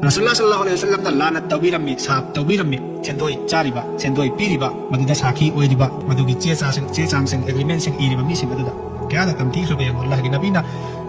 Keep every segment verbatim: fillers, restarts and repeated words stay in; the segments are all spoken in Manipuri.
ꯔꯁꯨꯜꯂꯥ ꯁꯜꯂꯥꯍꯨ ꯑꯂꯩꯍꯤ ꯋꯁꯜꯂꯝꯅ ꯂꯥꯟꯅ ꯇꯧꯕꯤꯔꯝꯃꯤ, ꯁꯥꯞ ꯇꯧꯕꯤꯔꯝꯃꯤ꯫ ꯁꯦꯟꯗꯣꯏ ꯆꯥꯔꯤꯕ, ꯁꯦꯟꯗꯣꯏ ꯄꯤꯔꯤꯕ, ꯃꯗꯨꯗ ꯁꯥꯈꯤ ꯑꯣꯏꯔꯤꯕ, ꯃꯗꯨꯒꯤ ꯆꯦ ꯆꯥꯁꯤꯡ, ꯆꯦ ꯆꯥꯡꯁꯤꯡ, ꯑꯦꯒ꯭ꯔꯤꯃꯦꯟꯁꯤꯡ ꯏꯔꯤꯕ ꯃꯤꯁꯤꯡ ꯑꯗꯨꯗ ꯀꯌꯥꯗ ꯇꯝꯊꯤꯈ꯭ꯔꯕ ꯌꯦꯡꯉꯨ꯫ ꯑꯜꯂꯥꯍꯒꯤ ꯅꯕꯤꯅ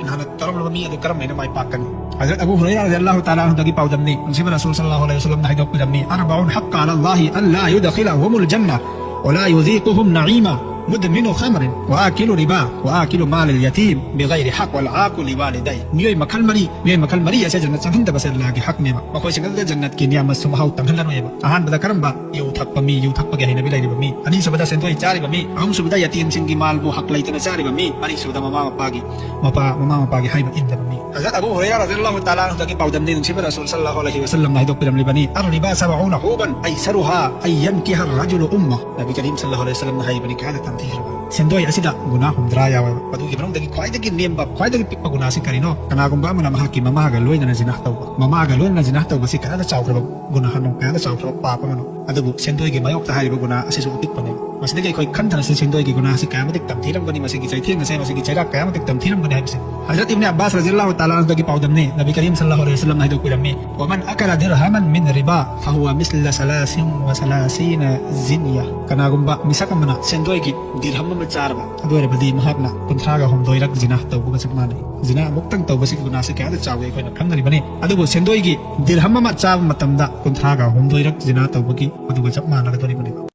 ꯂꯥꯟꯅ ꯇꯧꯔꯝꯂꯕ ꯃꯤ ꯑꯗꯨ ꯀꯔꯝ ꯍꯥꯏꯅ ꯃꯥꯏ ꯄꯥꯛꯀꯅꯤ? ꯍꯖꯔꯠ ꯑꯕꯨ ꯍꯨꯔꯩꯔꯥ ꯔꯖꯤꯌꯜꯂꯥꯍꯨ ꯇꯥꯂꯥ ꯑꯟꯍꯨꯗꯒꯤ ꯄꯥꯎꯗꯝꯅꯤ꯫ ꯅꯨꯡꯁꯤꯕ ꯔꯁꯨꯜ ꯁꯜꯂꯥꯍꯨ ꯑꯂꯩꯍꯤ ꯋꯁꯜꯂꯝꯅ ꯍꯥꯏꯗꯣꯛꯄꯤꯔꯝꯃꯤ, "أربع حق على الله ألا يدخلهم الجنة ولا يذيقهم نعيما، مدمن خمر، وآكل ربا، وآكل مال اليتيم بغير حق، والعاق لوالديه"꯫ ꯃꯤꯑꯣꯏ ꯃꯈꯜ ꯃꯔꯤ، ꯃꯤꯑꯣꯏ ꯃꯈꯜ ꯃꯔꯤ ꯑꯁꯦ ꯖꯟꯅꯠ ꯆꯪꯍꯟꯗꯕꯁꯦ ꯑꯜꯂꯥꯍꯒꯤ ꯍꯛꯅꯦꯕ꯫ ꯃꯈꯣꯏꯁꯤꯡ ꯑꯗꯨꯗ ꯖꯟꯅꯠꯀꯤ ꯅꯤꯌꯥꯃꯠꯁꯨ ꯃꯍꯥꯎ ꯇꯪꯍꯜꯂꯔꯣꯏꯕ꯫ ꯑꯍꯥꯟꯕꯗ ꯀꯔꯝꯕ? ꯌꯨ ꯊꯛꯄ ꯃꯤ, ꯌꯨ ꯊꯛꯄꯒꯤ ꯍꯩꯅꯕꯤ ꯂꯩꯔꯤꯕ ꯃꯤ꯫ ꯑꯅꯤꯁꯨꯕꯗ ꯁꯦꯟꯗꯣꯏ ꯆꯥꯔꯤꯕ ꯃꯤ꯫ ꯑꯍꯨꯝꯁꯨꯕꯗ ꯌꯇꯤꯝꯁꯤꯡꯒꯤ ꯃꯥꯜꯕꯨ ꯍꯛ ꯂꯩꯇꯅ ꯆꯥꯔꯤꯕ ꯃꯤ꯫ ꯃꯔꯤꯁꯨꯕꯗ ꯃꯃꯥ ꯃꯄꯥꯒꯤ, ꯃꯄꯥ, ꯃꯃꯥ ꯃꯄꯥꯒꯤ ꯍꯥꯏꯕ ꯏꯟꯗꯕ ꯃꯤ꯫ ꯍꯖꯔꯠ ꯑꯕꯨ ꯍꯨꯔꯩꯔꯥ ꯔꯖꯤꯌꯜꯂꯥꯍꯨ ꯇꯥꯂꯥ ꯑꯟꯍꯨꯗꯒꯤ ꯄꯥꯎꯗꯝꯅꯤ꯫ ꯅꯨꯡꯁꯤꯕ ꯔꯁꯨꯜ ꯁꯜꯂꯥꯍꯨ ꯑꯂꯩꯍꯤ ꯋꯁꯜꯂꯝꯅ ꯍꯥꯏꯗꯣꯛꯄꯤꯔꯝꯂꯤꯕꯅꯤ, "الربا سبعون حبا أيسرها أن ينكح الرجل أمه"꯫ ꯅꯕꯤ ꯀꯔꯤꯝ ꯁꯜꯂꯥꯍꯨ ꯑꯂꯩꯍꯤ ꯋꯁꯜꯂꯝꯅ ꯍꯥꯏꯕꯅꯤ, ꯀꯌꯥꯗ ꯇꯝꯊꯤꯈ꯭ꯔꯕ? ꯁꯦꯟꯗꯣꯏ ꯑꯁꯤꯗ ꯒꯨꯅꯥ ꯍꯨꯝꯗ꯭ꯔꯥ ꯌꯥꯎꯋꯦꯕ꯫ ꯑꯗꯨꯒꯤ ꯃꯅꯨꯡꯗꯒꯤ ꯈ꯭ꯋꯥꯏꯗꯒꯤ ꯅꯦꯝꯕ, ꯈ꯭ꯋꯥꯏꯗꯒꯤ ꯄꯤꯛꯄ ꯒꯨꯅꯥꯁꯤ ꯀꯔꯤꯅꯣ? ꯀꯅꯥꯒꯨꯝꯕ ꯑꯃꯅ ꯃꯍꯥꯛꯀꯤ ꯃꯃꯥꯒ ꯂꯣꯏꯅꯅ ꯖꯤꯅꯥ ꯇꯧꯕ, ꯃꯃꯥꯒ ꯂꯣꯏꯅꯅ ꯖꯤꯅꯥ ꯇꯧꯕꯁꯤ ꯀꯌꯥꯗ ꯆꯥꯎꯈ꯭ꯔꯕ ꯒꯨꯅꯥꯍꯅꯣ, ꯀꯌꯥꯗ ꯆꯥꯎꯈ꯭ꯔꯕ ꯄꯥꯞ ꯑꯃꯅꯣ? ꯑꯗꯨꯕꯨ ꯁꯦꯟꯗꯣꯏꯒꯤ ꯃꯥꯌꯣꯛꯇ ꯍꯥꯏꯔꯤꯕ ꯒꯨꯅꯥ ꯑꯁꯤꯁꯨ ꯑꯄꯤꯛꯄꯅꯦ꯫ ꯃꯁꯤꯗꯒꯤ ꯑꯩꯈꯣꯏ ꯈꯟꯊꯔꯁꯤ, ꯁꯦꯟꯗꯣꯏꯒꯤ ꯒꯨꯅꯥ ꯑꯁꯤ ꯀꯌꯥꯃꯨꯛ ꯇꯝꯊꯤꯔꯝꯒꯅꯤ, ꯃꯁꯤꯒꯤ ꯆꯩꯊꯦꯡ ꯑꯁꯦ, ꯃꯁꯤꯒꯤ ꯆꯩꯔꯥꯛ ꯀꯌꯥꯃꯨꯛ ꯇꯝꯊꯤꯔꯝꯒꯅꯤ ꯍꯥꯏꯕꯁꯦ꯫ ꯍꯖꯔꯠ ꯏꯕꯅꯦ ꯑꯕꯥꯁ ꯔꯖꯤꯌꯜꯂꯥꯍꯨ ꯇꯥꯂꯥ ꯑꯟꯍꯨꯗꯒꯤ ꯄꯥꯎꯗꯝꯅꯤ꯫ ꯅꯕꯤ ꯀꯔꯤꯝ ꯁꯜꯂꯥꯍꯨ ꯑꯂꯩꯍꯤ ꯋꯁꯜꯂꯝꯅ ꯍꯥꯏꯗꯣꯛꯄꯤꯔꯝꯃꯤ, "ومن أكل درهما من ربا فهو مثل ثلاث وثلاثين زنية"꯫ ꯀꯅꯥꯒꯨꯝꯕ ꯃꯤꯁꯛ ꯑꯃꯅ ꯁꯦꯟꯗꯣꯏꯒꯤ ꯗꯤꯔꯍꯝ ꯑꯃ ꯆꯥꯔꯕ, ꯑꯗꯨ ꯑꯣꯏꯔꯕꯗꯤ ꯃꯍꯥꯛꯅ ꯀꯨꯟꯊ꯭ꯔꯥꯒ ꯍꯨꯝꯗꯣꯏꯔꯛ ꯖꯤꯅꯥ ꯇꯧꯕꯒ ꯆꯞ ꯃꯥꯟꯅꯩ꯫ ꯖꯤꯅꯥ ꯑꯃꯨꯛꯇꯪ ꯇꯧꯕꯁꯤꯒꯤ ꯒꯨꯅꯥꯁꯤ ꯀꯌꯥꯗ ꯆꯥꯎꯏ ꯑꯩꯈꯣꯏꯅ ꯈꯪꯅꯔꯤꯕꯅꯤ꯫ ꯑꯗꯨꯕꯨ ꯁꯦꯟꯗꯣꯏꯒꯤ ꯗꯤꯔꯍꯝ ꯑꯃ ꯆꯥꯕ ꯃꯇꯝꯗ ꯀꯨꯟꯊ꯭ꯔꯥꯒ ꯍꯨꯝꯗꯣꯏꯔꯛ ꯖꯤꯅꯥ ꯇꯧꯕꯒꯤ ꯃꯗꯨꯒ ꯆꯞ ꯃꯥꯟꯅꯒꯗꯧꯔꯤꯕꯅꯤ꯫